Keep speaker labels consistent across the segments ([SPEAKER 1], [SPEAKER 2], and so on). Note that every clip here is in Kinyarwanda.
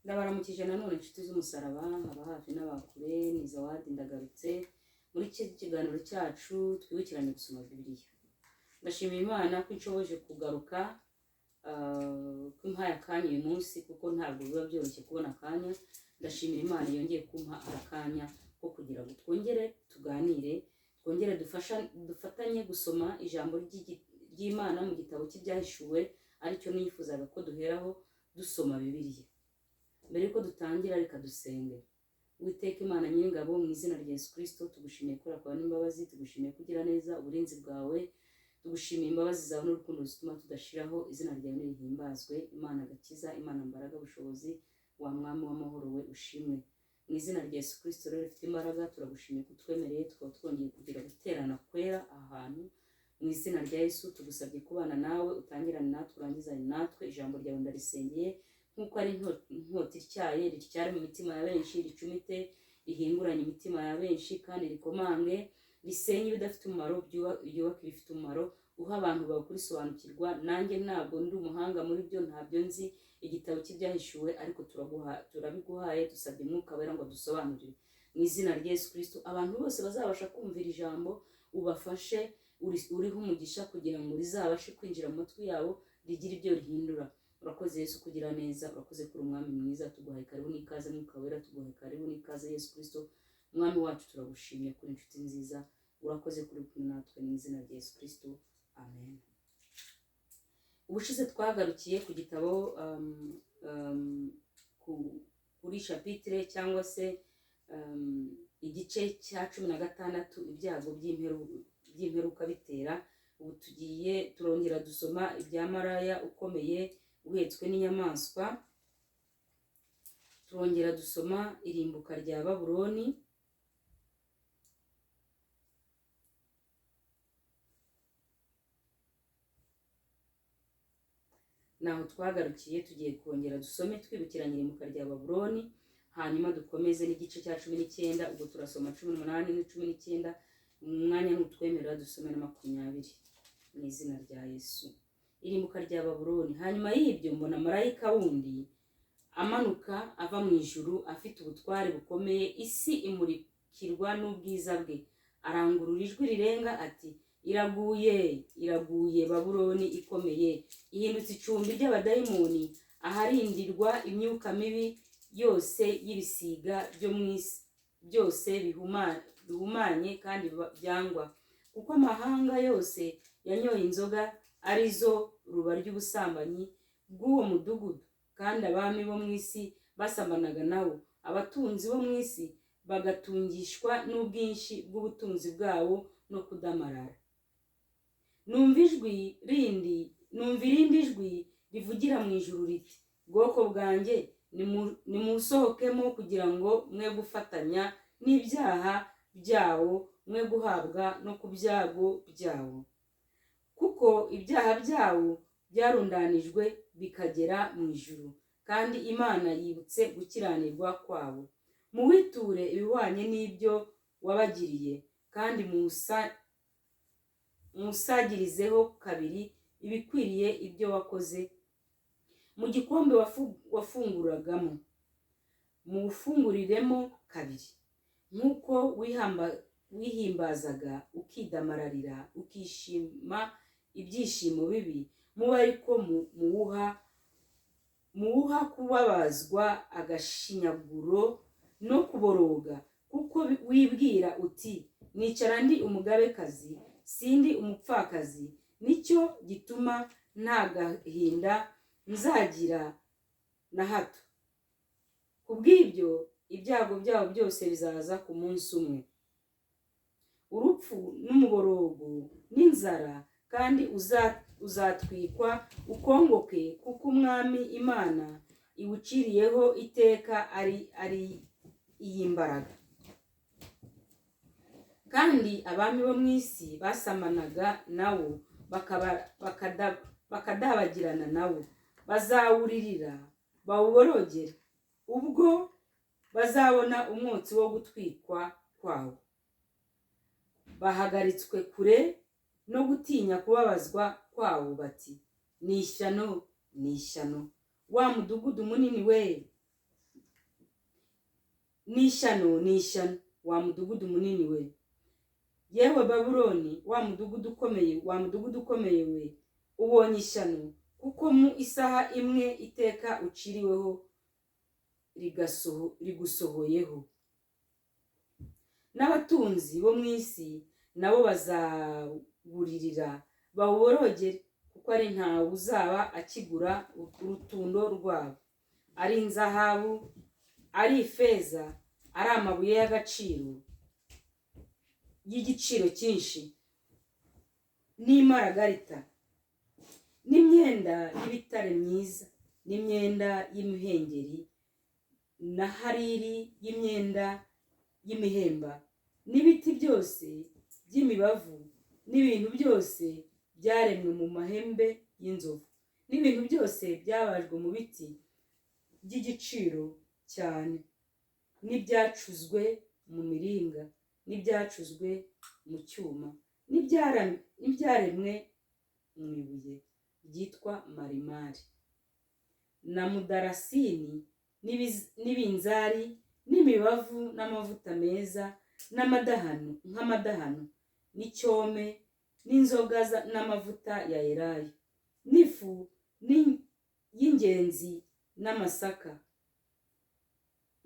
[SPEAKER 1] Ndabaramukije nanone inshuti z'umusaraba, aba hafi n'abakure. Ni Zawadi, ndagarutse muri iki kiganiro cyacu twibukiranye gusoma Bibiliya. Ndashimira Imana ko inshoboje kugaruka, ko impaye akanya uyu munsi, kuko ntabwo biba byoroshye kubona akanya. Ndashimira Imana yongeye kumpa akanya ko kugira ngo twongere tuganire, twongere dufatanye gusoma ijambo ry'Imana mu gitabo cy'Ibyahishuwe, aricyo nifuzaga ko duheraho dusoma Bibiliya. Mbere yuko dutangira, reka dusenge. Uwiteka Imana Nyiringabo, mu izina rya Yesu Kristo, tugushimiye kubera kwawe n'imbabazi, tugushimiye kugira neza, uburinzi bwawe, tugushimiye imbabazi zawe n'urukundo zituma tudashiraho. Izina ryawe nirihimbazwe. Imana gakiza, Imana mbaraga bushobozi, wa mwami w'amahoro we, ushimwe. Mu izina rya Yesu Kristo rero rifite imbaraga, turagushimiye ko utwemereye tukaba twongeye kugira guterana kwera ahantu. Mu izina rya Yesu tugusabye kubana nawe, utangirane natwe, urangizane natwe. Ijambo ryawe ndarisengeye nk'uko ari inkota ityaye, rityare mu mitima ya benshi, ricumite, rihinguranye imitima ya benshi, kandi rikomange, risenye ibidafite umumaro, byubake ibifite umumaro. Uha abantu bawe kurisobanukirwa. Nanjye ntabwo ndi umuhanga muri byo, ntabyo nzi igitabo cy'Ibyahishuwe, ariko turabiguhaye, dusabye Mwuka Wera ngo dusobanurire. Mu izina rya Yesu Kristo, abantu bose bazabasha kumvira ijambo ubafashe, uriho umugisha kugira ngo rizabashe kwinjira mu matwi yabo, rigire ibyo rihindura. Urakoze Yesu kugira neza, urakoze kuri umwami mwiza. Tuguhaye karibu n'ikaze Mwuka Wera, tuguhaye karibu n'ikaze Yesu Kristo umwami wacu. Turagushimye kuri inshuti nziza, urakoze kuri kumwe natwe. Mu izina rya Yesu Kristo, amen. Ubushize twagarukiye ku gitabo kuri chapitre cyangwa se igice cya 16, ibyago by'imperuka bitera. Ubu tugiye turongera dusoma ibya maraya ukomeye uhetswe n'inyamaswa, turongera dusoma irimbuka rya Babuloni, naho twagarukiye. Tugiye kongera dusome twibukiranye irimbuka rya Babuloni, hanyuma dukomeze n'igice cya 19. Ubwo turasoma 18 na 19, umwanya nutwemerera dusome na 20, mu izina rya Yesu. Irimbuka rya Babuloni. Hanyuma y'ibyo mbona marayika wundi amanuka ava mu ijuru, afite ubutware bukomeye, isi imurikirwa n'ubwiza bwe. Arangurura ijwi rirenga ati: iraguye, iraguye Babuloni ikomeye, ihindutse icumbi ry'abadayimoni, aharindirwa imyuka mibi yose y'ibisiga byo mu isi byose bihumanye kandi byangwa, kuko amahanga yose yanyoye inzoga arizo ruba ry'ubusambanyi bw'uwo mudugudu, kandi abami bo mu isi basambanaga nawo, abatunzi bo mu isi bagatungishwa n'ubwinshi bw'ubutunzi bwabo no kudamarara. Numva ijwi rindi, numva irindi jwi rivugira mu ijuru riti: bwoko bwanjye, nimusohokemo kugira ngo mwe gufatanya n'ibyaha byawo, mwe guhabwa no ku byago byawo, kuko ibyaha byawo byarundanijwe bikagera mu ijuru, kandi Imana yibutse gukiranirwa kwabo. Muwiture ibihwanye n'ibyo wabagiriye, kandi musagirizeho kabiri ibikwiriye ibyo wakoze. Mu gikombe wafunguragamo muwufunguriremo kabiri, nk'uko wihimbazaga ukidamararira ukishima ibyishimo bibi, muba ariko muwuha kubabazwa agashinyaguro no kuboroga, kuko wibwira uti: nicara ndi umugabekazi, sindi umupfakazi, nicyo gituma nta gahinda nzagira na hato. Kubw'ibyo ibyago byabo byose bizaza ku munsi umwe, urupfu n'umuborogo n'inzara, kandi uzatwikwa ukongoke, kuko umwami Imana iwuciriyeho iteka ari iy'imbaraga. Kandi abami bo mu isi basamanaga nawo, bakadabagirana nawo, bazawuririra bawuborogere, ubwo bazabona umwotsi wo gutwikwa kwawo. Bahagaritswe kure no gutinya kubabazwa kwawo, bati: ni ishyano, ni ishyano, wa mudugudu munini we, N'ishyano, ni ishyano, wa mudugudu munini we! Yewe Babuloni, wa mudugudu ukomeye, wa mudugudu ukomeye we, ubonye ishyano, kuko mu isaha imwe iteka uciriweho rigusohoyeho. N'abatunzi bo mu isi nabo bazaburirira bawuborogere, kuko ari ntawe uzaba akigura urutundo rwabo, ari inzahabu, ari ifeza, ari amabuye y'agaciro y'igiciro cyinshi, n'imaragarita, n'imyenda y'ibitare myiza, n'imyenda y'imihengeri, na hariri y'imyenda y'imihemba, n'ibiti byose by'imibavu, n'ibintu byose byaremwe mu mahembe y'inzovu, n'ibintu byose byabajwe mu biti by'igiciro cyane, n'ibyacuzwe mu miringa, n'ibyacuzwe mu cyuma, n'ibyaremwe mu ibuye ryitwa marimari, na mudarasini, n'ibinzari, n'imibavu, n'amavuta meza, n'amadahano nk'amadahano, n'icyome, n'inzoga n'amavuta ya elayo, n'ifu y'ingenzi, n'amasaka,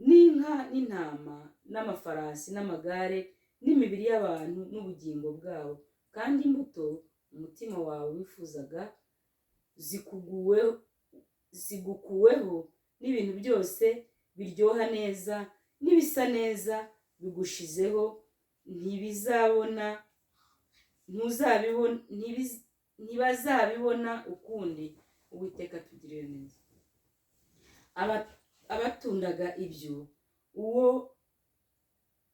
[SPEAKER 1] n'inka, n'intama, n'amafarasi, n'amagare, n'imibiri y'abantu n'ubugingo bwabo. Kandi imbuto umutima wawe wifuzaga zigukuweho, n'ibintu byose biryoha neza n'ibisa neza bigushizeho, ntibizabona, ntuzabibona, ntibazabibona ukundi. Uwiteka tugirire neza. Abatundaga ibyo uwo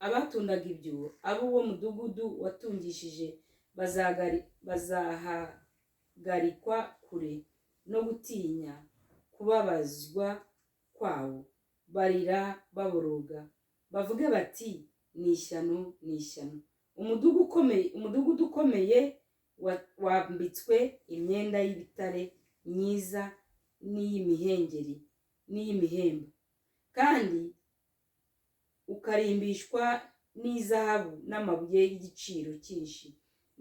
[SPEAKER 1] abatundaga ibyo abo uwo mudugudu watungishije bazahagarikwa kure no gutinya kubabazwa kwawo, barira baboroga, bavuge bati: "Ni ishyano, ni ishyano, umudugudu ukomeye wambitswe imyenda y'ibitare myiza, n'iy'imihengeri, n'iy'imihemba, kandi ukarimbishwa n'izahabu n'amabuye y'igiciro cyinshi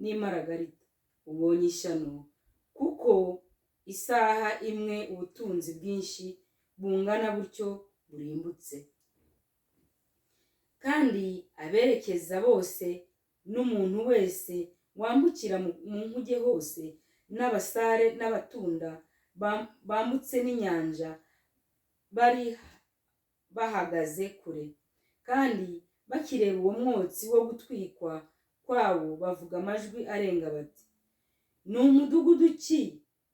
[SPEAKER 1] n'imaragarita! Ubonye ishyano, kuko isaha imwe ubutunzi bwinshi bungana butyo burimbutse!" Kandi aberekeza bose n'umuntu wese wambukira mu nkuge hose, n'abasare n'abatunda bambutse n'inyanja, bari bahagaze kure, kandi bakireba uwo mwotsi wo gutwikwa kwawo, bavuga amajwi arenga bati: "Ni umudugudu ki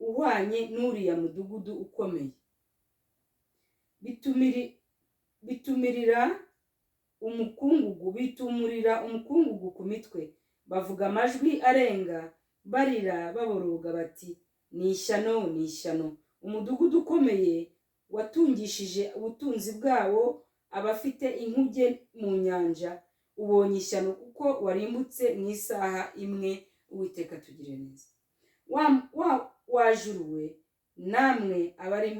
[SPEAKER 1] uhwanye n'uriya mudugudu ukomeye?" Bitumurira umukungugu ku mitwe, bavuga amajwi arenga, barira baboroga bati: "Ni ishyano, ni ishyano, umudugudu ukomeye watungishije ubutunzi bwawo abafite inkuge mu nyanja! Ubonye ishyano, kuko warimbutse mu isaha imwe!" Uwiteka tugire neza. Wa juru we, namwe abari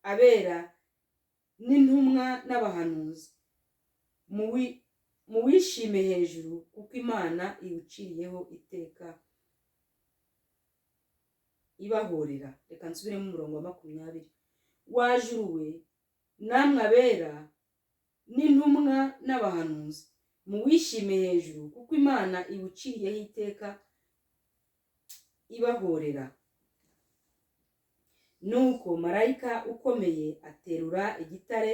[SPEAKER 1] abera n'intumwa n'abahanuzi, muwishime hejuru, kuko Imana iwuciriyeho iteka ibahorera. Reka nsubiremo umurongo wa 20. Wa juru we, namwe abera n'intumwa n'abahanuzi, muwishime hejuru, kuko Imana iwuciriyeho iteka ibahorera. Nuko marayika ukomeye aterura igitare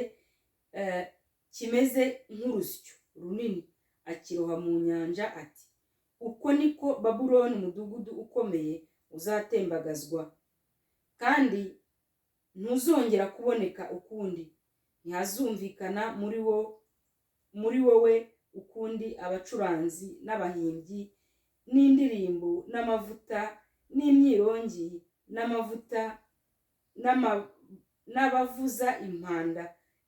[SPEAKER 1] kimeze nk'urusyo runini, akiroha mu nyanja, ati: "Uko niko Babuloni, umudugudu ukomeye, uzatembagazwa, kandi ntuzongera kuboneka ukundi. Ntihazumvikana muri wowe ukundi abacuranzi n'abahimbyi n'indirimbo n'amavuta n'imyirongi n'amavuta n'abavuza impanda,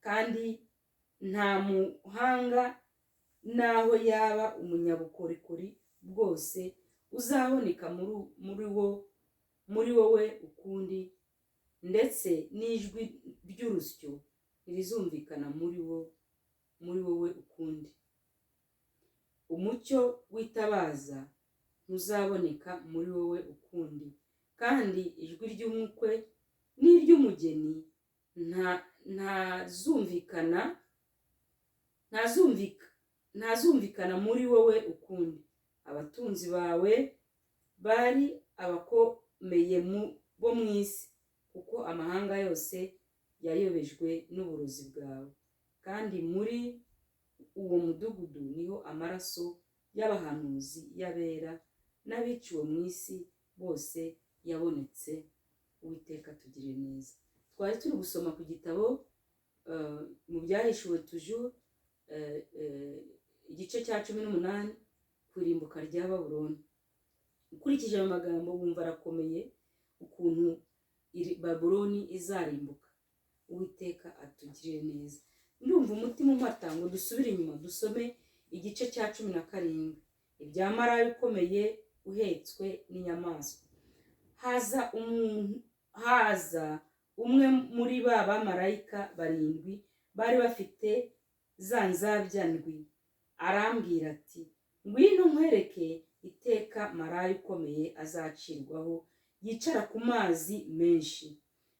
[SPEAKER 1] kandi nta muhanga n'aho yaba umunyabukorikori bwose uzaboneka muri wowe ukundi, ndetse n'ijwi ry'urusyo ntirizumvikana muri muri wowe ukundi. Umucyo w'itabaza ntuzaboneka muri wowe ukundi, kandi ijwi ry'umukwe n'iry'umugeni ntazumvikana muri wowe ukundi. Abatunzi bawe bari abakomeye bo mu isi, kuko amahanga yose yayobejwe n'uburozi bwawe. Kandi muri uwo mudugudu niho amaraso y'abahanuzi, y'abera n'abiciwe mu isi bose yabonetse. Uwiteka tugirire neza. Twari turi gusoma ku gitabo mu Byahishuwe toujours, igice cya 18, ku irimbuka rya Babuloni. Ukurikije ayo magambo wumva arakomeye, ukuntu Babuloni izarimbuka. Uwiteka atugirire neza. Ndumva umutima umpata ngo dusubire inyuma dusome igice cya 17, ibya maraya ukomeye uhetswe n'inyamaswa. Haza umwe muri ba bamarayika barindwi bari bafite za nzabya ndwi, arambwira ati: "Ngwino nkwereke iteka maraya ukomeye azacirwaho, yicara ku mazi menshi.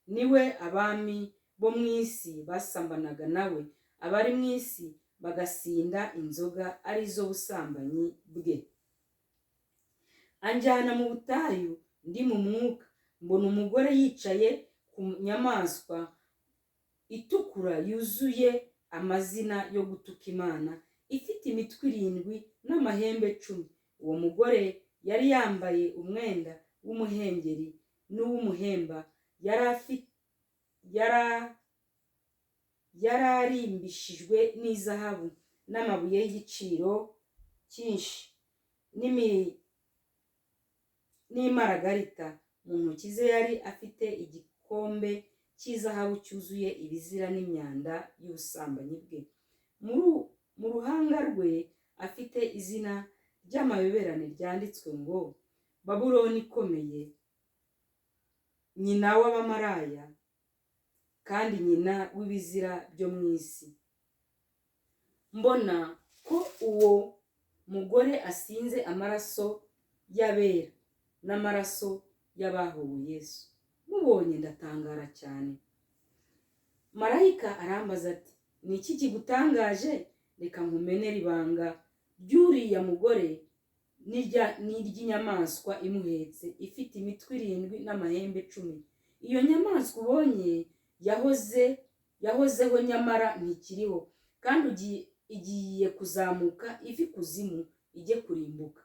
[SPEAKER 1] Niwe abami bo mu isi basambanaga nawe, abari mu isi bagasinda inzoga arizo busambanyi bwe." Anjyana mu butayu ndi mu mwuka, mbona umugore yicaye ku nyamaswa itukura yuzuye amazina yo gutuka Imana, ifite imitwe irindwi n'amahembe 10. Uwo mugore yari yambaye umwenda w'umuhengeri n'uw'umuhemba, yararimbishijwe n'izahabu n'amabuye y'igiciro cyinshi n'imaragarita. Mu ntoki ze yari afite igikombe cy'izahabu cyuzuye ibizira n'imyanda y'ubusambanyi bwe. Mu ruhanga rwe afite izina ry'amayoberane ryanditswe ngo: "Babuloni ikomeye, nyina w'abamaraya kandi nyina w'ibizira byo mu isi." Mbona ko uwo mugore asinze amaraso y'abera n'amaraso y'abahowe Yesu. Mubonye ndatangara cyane. Marayika arambaza ati: "Ni iki kigutangaje? Reka nkumenere ibanga ry'uriya mugore n'iry'inyamaswa imuhetse, ifite imitwe irindwi n'amahembe 10. Iyo nyamaswa ubonye yahozeho nyamara ntikiriho, kandi igiye kuzamuka iva ikuzimu ijye kurimbuka.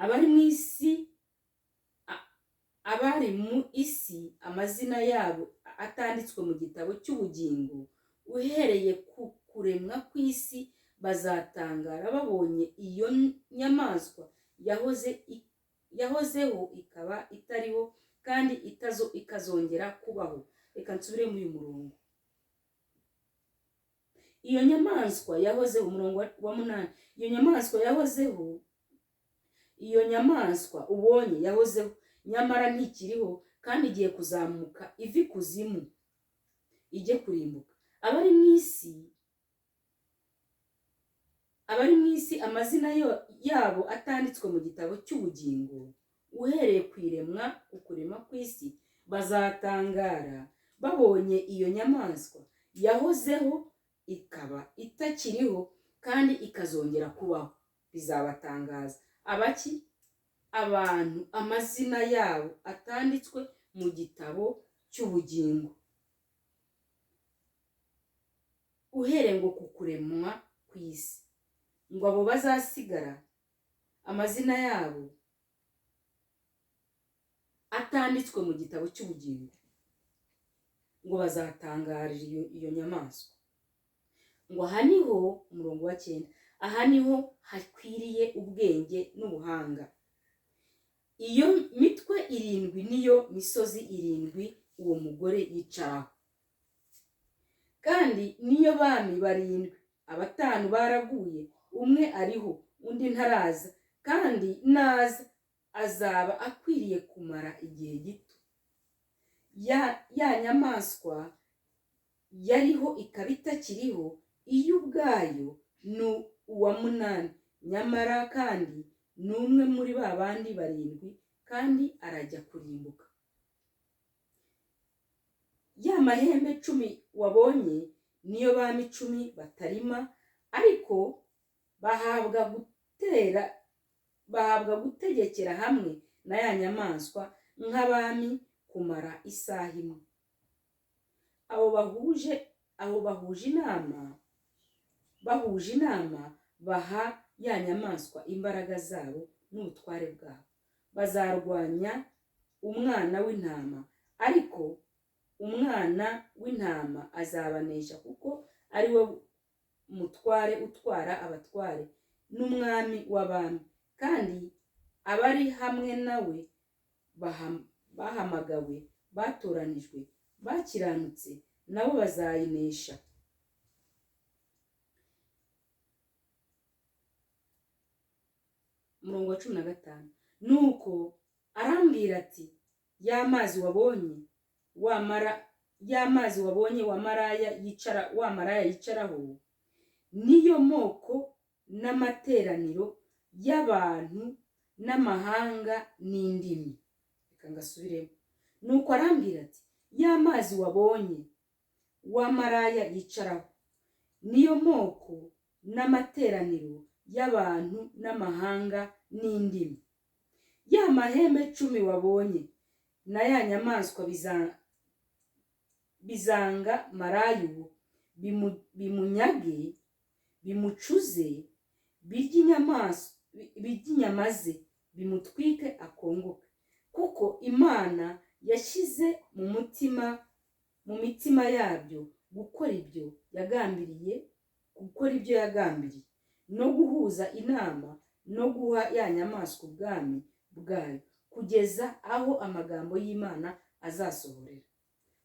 [SPEAKER 1] Abari mu isi amazina yabo atanditswe mu gitabo cy'ubugingo uhereye ku kuremwa kw'isi bazatangara babonye iyo nyamaswa yahozeho ikaba itariho, kandi ikazongera kubaho." Reka nsubire muri uyu murongo. Iyo nyamaswa yahozeho, umurongo wa 8, iyo nyamaswa yahozeho, iyo nyamaswa ubonye yahozeho nyamara ntikiriho, kandi igiye kuzamuka iva ikuzimu ijye kurimbuka. Abari mu isi amazina yabo atanditswe mu gitabo cy'ubugingo uhereye ku kuremwa kw'isi bazatangara babonye iyo nyamaswa yahozeho ikaba itakiriho, kandi ikazongera kubaho. Bizabatangaza. Abaki? Abantu amazina yabo atanditswe mu gitabo cy'ubugingo uhereye ngo ku kuremwa kw'isi, ngo abo bazasigara amazina yabo atanditswe mu gitabo cy'ubugingo, ngo bazatangarira iyo nyamaswa. Ngo aha niho, umurongo wa 9, aha niho hakwiriye ubwenge n'ubuhanga. Iyo mitwe irindwi niyo misozi irindwi uwo mugore yicaraho, kandi niyo bami barindwi. Abatanu baraguye, umwe ariho, undi ntaraza, kandi naza azaba akwiriye kumara igihe gito. Ya nyamaswa yariho ikaba itakiriho, Iyo ubwayo ni uwa munani, nyamara kandi ni umwe muri ba bandi barindwi, kandi arajya kurimbuka. Ya mahembe 10 wabonye niyo bami 10 batarima, ariko bahabwa gutegekera hamwe na ya nyamaswa nk'abami kumara isaha imwe. Abo bahuje inama baha ya nyamaswa imbaraga zabo n'ubutware bwabo. Bazarwanya umwana w'intama, ariko umwana w'intama azabanesha, kuko ari we mutware utwara abatware n'umwami w'abami, kandi abari hamwe nawe bahamagawe, batoranijwe, bakiranutse, nabo bazayinesha. Umurongo wa 15. Nuko arambwira ati, ya mazi wabonye wa maraya yicaraho, niyo moko n'amateraniro y'abantu n'amahanga n'indimi. Reka ngasubiremo. Nuko arambwira ati, ya mazi wabonye wa maraya yicaraho, niyo moko n'amateraniro y'abantu n'amahanga n'indimi. Ya mahembe 10 wabonye na ya nyamaswa bizanga marayu, bimunyage, bimucuze, birye inyama ze, bimutwike akongoke. Kuko Imana yashyize mu mitima yabyo gukora ibyo yagambiriye, no guhuza inama, no guha ya nyamaswa ubwami bwayo, kugeza aho amagambo y'Imana azasohorera.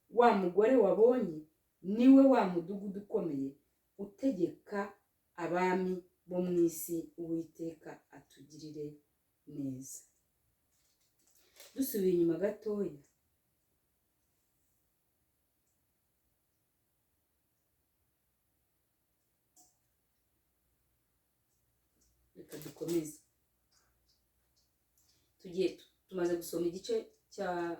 [SPEAKER 1] Wa mugore wabonye niwe wa mudugudu ukomeye utegeka abami bo mu isi. Uwiteka atugirire neza. Dusubiye inyuma gatoya, reka dukomeze. Tugiye tumaze gusoma igice cya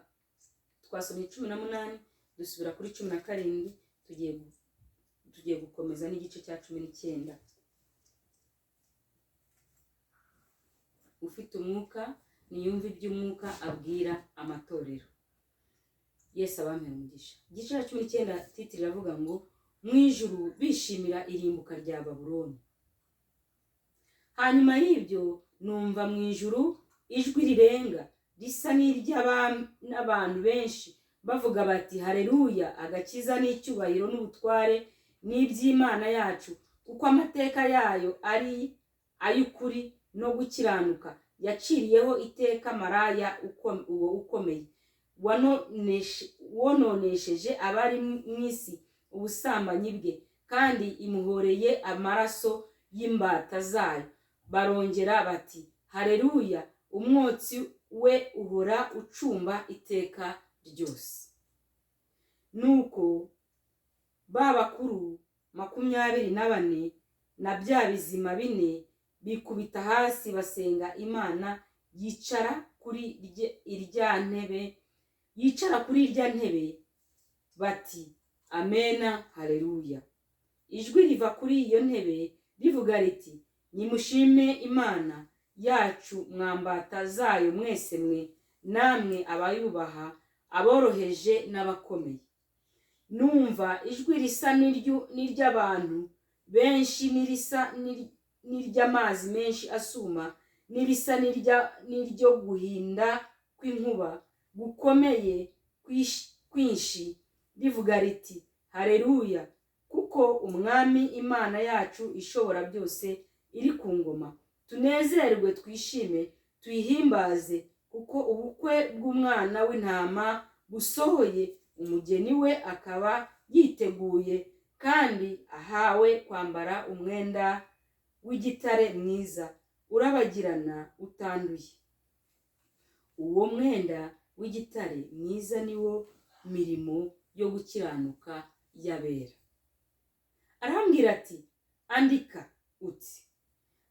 [SPEAKER 1] twasomye 18, dusubira kuri 17, tugiye gukomeza n'igice cya 19. Ufite umwuka niyumve iby'umwuka abwira amatorero. Yesu abampera umugisha. Igice cya 19 titiri iravuga ngo mu ijuru bishimira irimbuka rya Babuloni. Hanyuma y'ibyo numva mu ijuru ijwi rirenga risa n'iry'abantu benshi bavuga bati, haleluya, agakiza n'icyubahiro n'ubutware n'iby'Imana yacu, kuko amateka yayo ari ay'ukuri no gukiranuka. Yaciriyeho iteka maraya uwo ukomeye wononesheje abari mu isi ubusambanyi bwe, kandi imuhoreye amaraso y'imbata zayo. Barongera bati, haleluya, umwotsi we uhora ucumba iteka ryose. Nuko ba bakuru 24 na bya bizima 4 bikubita hasi basenga Imana yicara kuri irya ntebe, bati, amena, haleluya. Ijwi riva kuri iyo ntebe rivuga riti, nimushime Imana yacu mwambata zayo mwese mwe, namwe abayubaha, aboroheje n'abakomeye. Numva ijwi risa n'iry'abantu benshi, n'irisa n'iry'amazi menshi asuma, n'irisa n'iryo guhinda kw'inkuba gukomeye kwinshi, rivuga riti, haleluya, kuko Umwami Imana yacu ishobora byose iri ku ngoma. Tunezerwe, twishime, tuyihimbaze, kuko ubukwe bw'umwana w'intama busohoye, umugeni we akaba yiteguye, kandi ahawe kwambara umwenda w'igitare mwiza urabagirana utanduye. Uwo mwenda w'igitare mwiza niwo mirimo yo gukiranuka y'abera. Arambwira Arambwira ati: "Andika uti: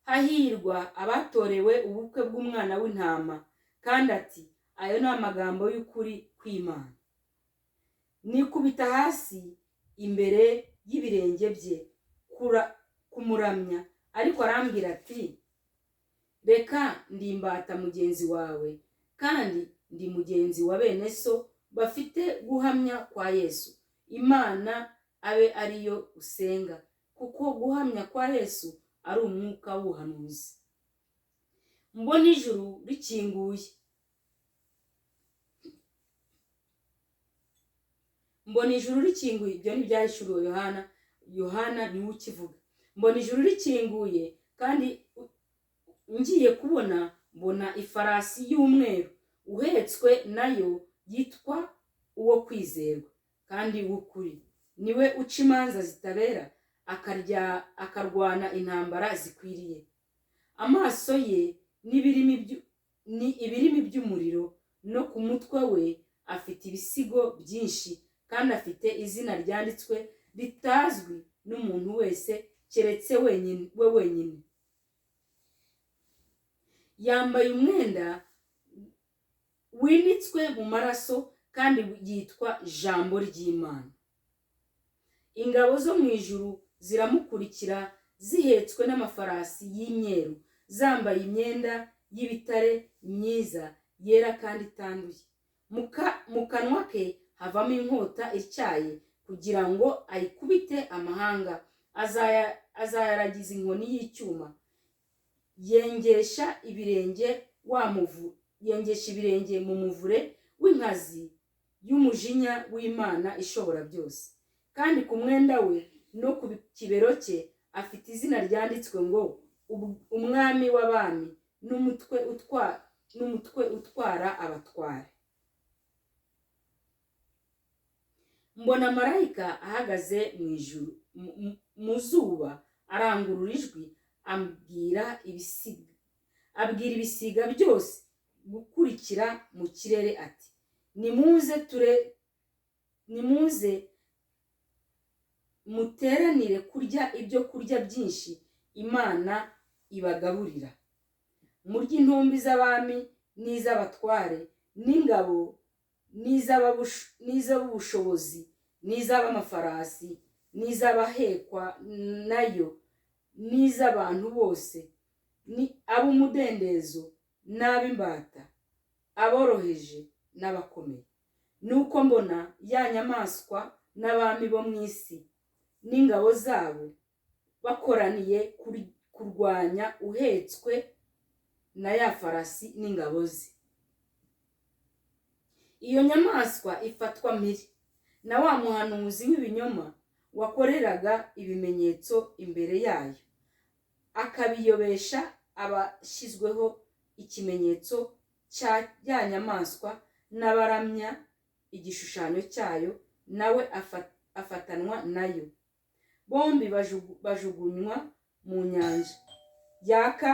[SPEAKER 1] Hahirwa abatorewe ubukwe bw'Umwana w'Intama." Kandi ati: "Ayo ni amagambo y'ukuri kw'Imana." Nikubita hasi imbere y'ibirenge bye kumuramya, ariko arambwira ati: "Reka, ndi imbata mugenzi wawe, kandi ndi mugenzi wa bene so bafite guhamya kwa Yesu. Imana abe ariyo usenga, kuko guhamya kwa Yesu ari umwuka w'ubuhanuzi." Mbona ijuru rikinguye, mbona ijuru rikinguye. Ibyo ni ibyahishuriwe Yohana, Yohana niwe ukivuga. Mbona ijuru rikinguye, kandi ngiye kubona mbona ifarasi y'umweru, uhetswe nayo yitwa Uwo Kwizerwa kandi w'Ukuri. Niwe uca imanza zitabera, akarya akarwana intambara zikwiriye. Amaso ye ni ibirimi by'umuriro, no ku mutwe we afite ibisigo byinshi, kandi afite izina ryanditswe ritazwi n'umuntu wese keretse wenyine we wenyine. Yambaye umwenda winitswe mu maraso, kandi yitwa Jambo ry'Imana. Ingabo zo mu ijuru ziramukurikira, zihetswe n'amafarasi y'imyeru, zambaye imyenda y'ibitare myiza, yera kandi itanduye. Mu kanwa ke havamo inkota ityaye, kugira ngo ayikubite amahanga, azayaragiza inkoni y'icyuma. Yengesha ibirenge mu muvure w'inkazi y'umujinya w'Imana Ishobora byose. Kandi ku mwenda we no ku kibero cye afite izina ryanditswe ngo: Umwami w'abami n'umutwe utwara abatware. Mbona marayika ahagaze mu ijuru mu zuba, arangurura ijwi, abwira ibisiga byose gukurikira mu kirere ati: "Nimuze muteranire kurya ibyo kurya byinshi Imana ibagaburira, murye intumbi z'abami n'iz'abatware n'ingabo n'iz'ab'ubushobozi n'iz'ab'amafarasi n'iz'abahekwa nayo n'iz'abantu bose, ni ab'umudendezo n'ab'imbata, aboroheje n'abakomeye." Nuko mbona ya nyamaswa n'abami bo mu isi n'ingabo zabo bakoraniye kurwanya uhetswe na ya farasi n'ingabo ze. Iyo nyamaswa ifatwa mpiri na wa muhanuzi w'ibinyoma wakoreraga ibimenyetso imbere yayo, akabiyobesha abashyizweho ikimenyetso cya ya nyamaswa n'abaramya igishushanyo cyayo, nawe afatanwa nayo. Bombi bajugunywa mu nyanja yaka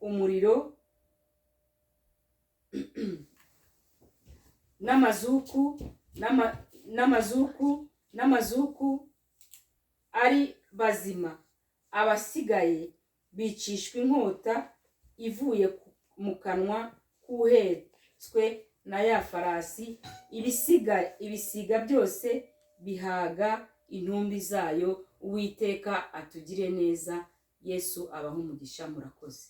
[SPEAKER 1] umuriro n'amazuku ari bazima. Abasigaye bicishwa inkota ivuye mu kanwa k'uhetswe na ya farasi, ibisiga byose bihaga intumbi zayo. Uwiteka atugire neza. Yesu abahe umugisha. Murakoze.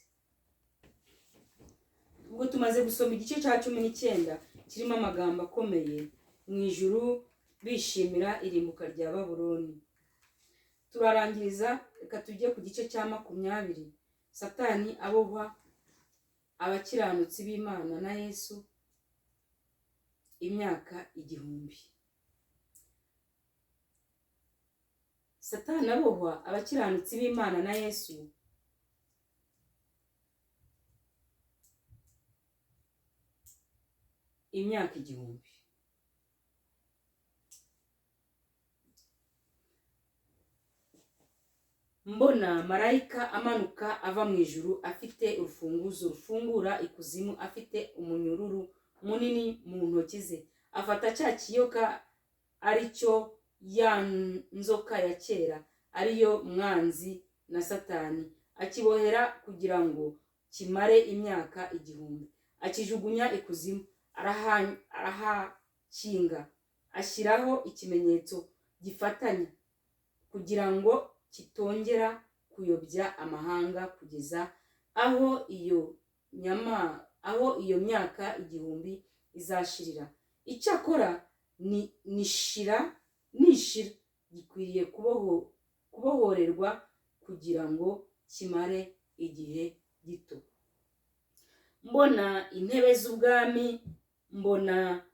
[SPEAKER 1] Ubwo tumaze gusoma igice cya 19 kirimo amagambo akomeye, mu ijuru bishimira irimbuka rya Babuloni. Turarangiriza, reka tujye ku gice cya 20. Satani abohwa abakiranutsi b'Imana na Yesu imyaka 1000. Satani abohwa abakiranutsi b'Imana na Yesu imyaka 1000. Mbona marayika amanuka ava mu ijuru, afite urufunguzo rufungura ikuzimu, afite umunyururu munini mu ntoki ze. Afata cya kiyoka, ari cyo Ya nzoka ya kera, ariyo mwanzi na Satani, akibohera kugira ngo kimare imyaka 1000, akijugunya ikuzimu, arahakinga, ashyiraho ikimenyetso gifatanya kugira ngo kitongera kuyobya amahanga kugeza aho iyo myaka 1000 izashirira. Icyakora ni nishira nishira gikwiriye kubohorerwa kugira ngo kimare igihe gito. Mbona intebe z'ubwami, mbona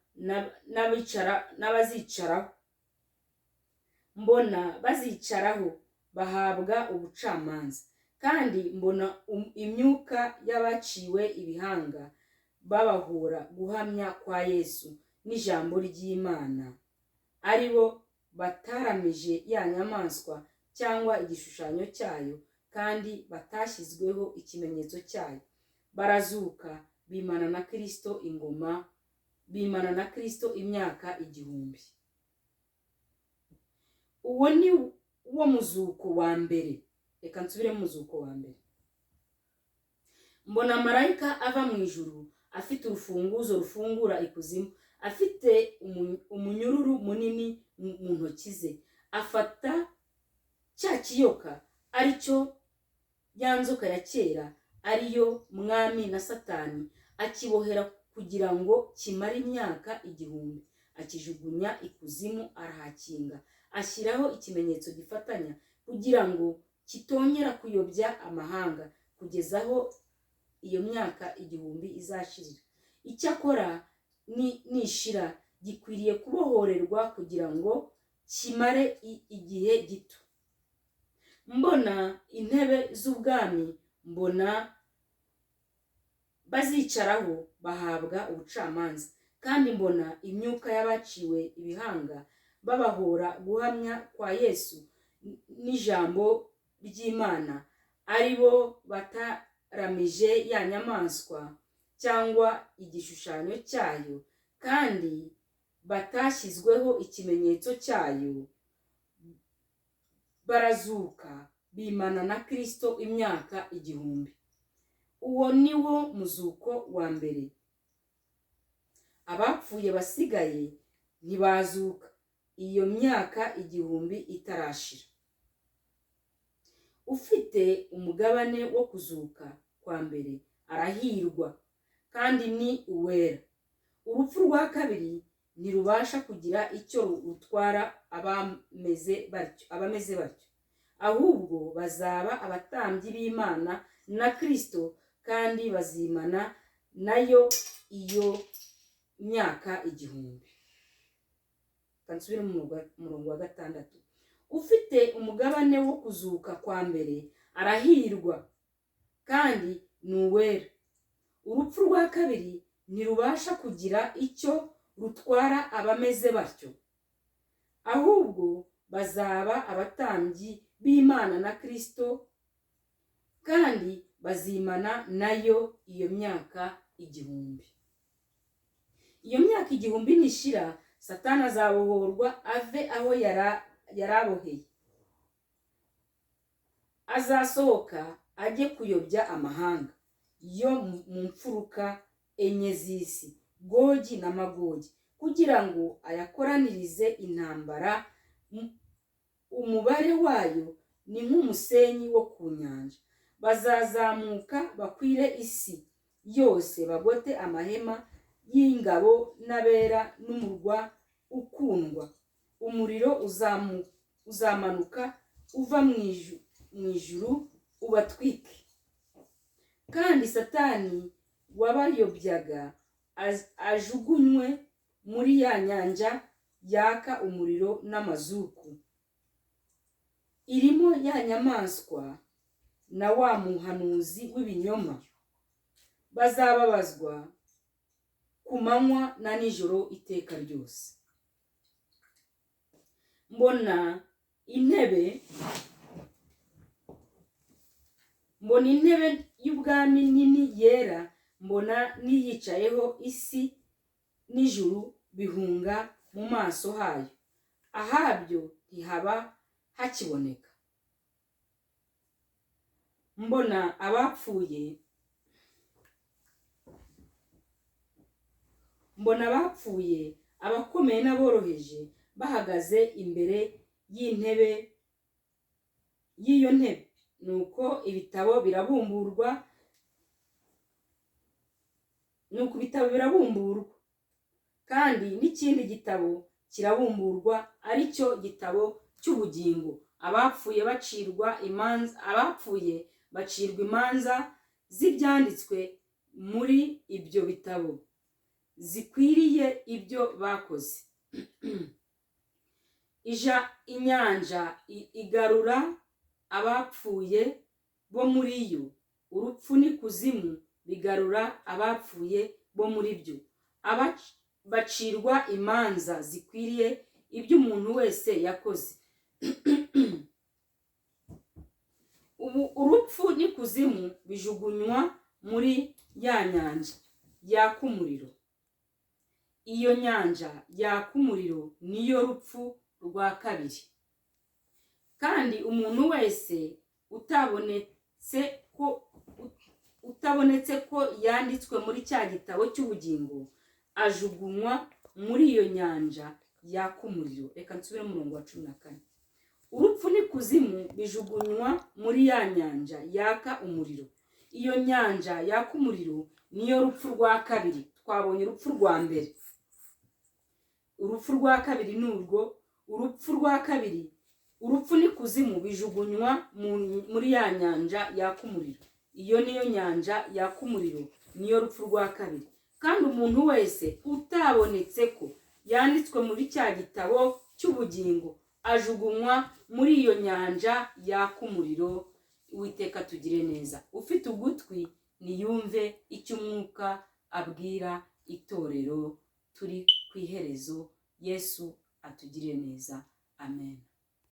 [SPEAKER 1] n'abazicaraho, mbona bazicaraho bahabwa ubucamanza, kandi mbona imyuka y'abaciwe ibihanga babahora guhamya kwa Yesu n'ijambo ry'Imana, ari bo bataramije ya nyamaswa cyangwa igishushanyo cyayo, kandi batashyizweho ikimenyetso cyayo. Barazuka, bimana na Kristo ingoma, bimana na Kristo imyaka 1000. Uwo ni wo muzuko wa mbere. Reka nsubire mu muzuko wa mbere. Mbona marayika ava mu ijuru afite urufunguzo rufungura ikuzimu, afite umunyururu munini mu ntoki ze. Afata cya kiyoka, aricyo ya nzoka ya kera, ariyo mwami na Satani, akibohera kugira ngo kimare imyaka 1000, akijugunya ikuzimu, arahakinga, ashyiraho ikimenyetso gifatanya kugira ngo kitongera kuyobya amahanga kugeza aho iyo myaka 1000 izashirira. Icyakora nishira gikwiriye kubohorerwa kugira ngo kimare igihe gito. Mbona intebe z'ubwami, mbona bazicaraho bahabwa ubucamanza, kandi mbona imyuka y'abaciwe ibihanga babahora guhamya kwa Yesu n'ijambo ry'Imana, ari bo bataramije ya nyamaswa cyangwa igishushanyo cyayo, kandi batashyizweho ikimenyetso cyayo. Barazuka, bimana na Kristo imyaka 1000. Uwo ni wo muzuko wa mbere. Abapfuye basigaye ntibazuka iyo myaka 1000 itarashira. Ufite umugabane wo kuzuka kwa mbere arahirwa kandi ni uwera. Urupfu rwa kabiri ntirubasha kugira icyo rutwara abameze batyo, ahubwo bazaba abatambyi b'Imana na Kristo, kandi bazimana nayo iyo myaka 1000. Kansubire mu murongo wa 6. Ufite umugabane wo kuzuka kwa mbere arahirwa kandi ni uwera. Urupfu rwa kabiri ntirubasha kugira icyo rutwara abameze batyo, ahubwo bazaba abatambyi b'Imana na Kristo, kandi bazimana nayo iyo myaka 1000. Iyo myaka 1000 nishira, Satani azabohorwa ave aho yaraboheye, azasohoka ajye kuyobya amahanga yo mu mfuruka enye z'isi, Gogi na Magogi, kugira ngo ayakoranirize intambara. Umubare wayo ni nk'umusenyi wo ku nyanja. Bazazamuka bakwire isi yose, bagote amahema y'ingabo n'abera n'umurwa ukundwa. Umuriro uzamanuka uva mu ijuru ubatwike, kandi Satani wabayobyaga ajugunywe muri ya nyanja yaka umuriro n'amazuku, irimo ya nyamaswa na wa muhanuzi w'ibinyoma. Bazababazwa ku manywa na nijoro iteka ryose. Mbona intebe y'ubwami nini yera, mbona n'iyicayeho. Isi n'ijuru bihunga mu maso hayo. Ahabyo ntihaba hakiboneka. Mbona abapfuye, abakomeye n'aboroheje, bahagaze imbere y'intebe y'iyo ntebe. Nuko ibitabo birabumburwa, kandi n'ikindi gitabo kirabumburwa, ari cyo gitabo cy'ubugingo. Abapfuye bacirwa imanza z'ibyanditswe muri ibyo bitabo zikwiriye ibyo bakoze. Ija inyanja igarura abapfuye bo muri yo. Urupfu n'ikuzimu bigarura abapfuye bo muri byo. Bacirwa imanza zikwiriye ibyo umuntu wese yakoze. Ubu urupfu n'ikuzimu bijugunywa muri ya nyanja yaka umuriro. Iyo nyanja yaka umuriro niyo rupfu rwa kabiri. Kandi umuntu wese utabonetse ko yanditswe muri cya gitabo cy'ubugingo ajugunywa muri iyo nyanja yaka umuriro. Reka nsubire mu murongo wa 14. Urupfu n'ikuzimu bijugunywa muri ya nyanja yaka umuriro. Iyo nyanja yaka umuriro niyo rupfu rwa kabiri. Twabonye urupfu rwa mbere, urupfu rwa kabiri ni urwo. Urupfu rwa kabiri, urupfu n'ikuzimu bijugunywa muri ya nyanja yaka umuriro. Iyo niyo nyanja yaka umuriro, niyo rupfu rwa kabiri. Kandi umuntu wese utabonetse ko yanditswe muri cya gitabo cy'ubugingo ajugunywa muri iyo nyanja yaka umuriro. Uwiteka tugire neza. Ufite ugutwi niyumve icyo Umwuka abwira itorero. Turi ku iherezo. Yesu atugire neza. Amen.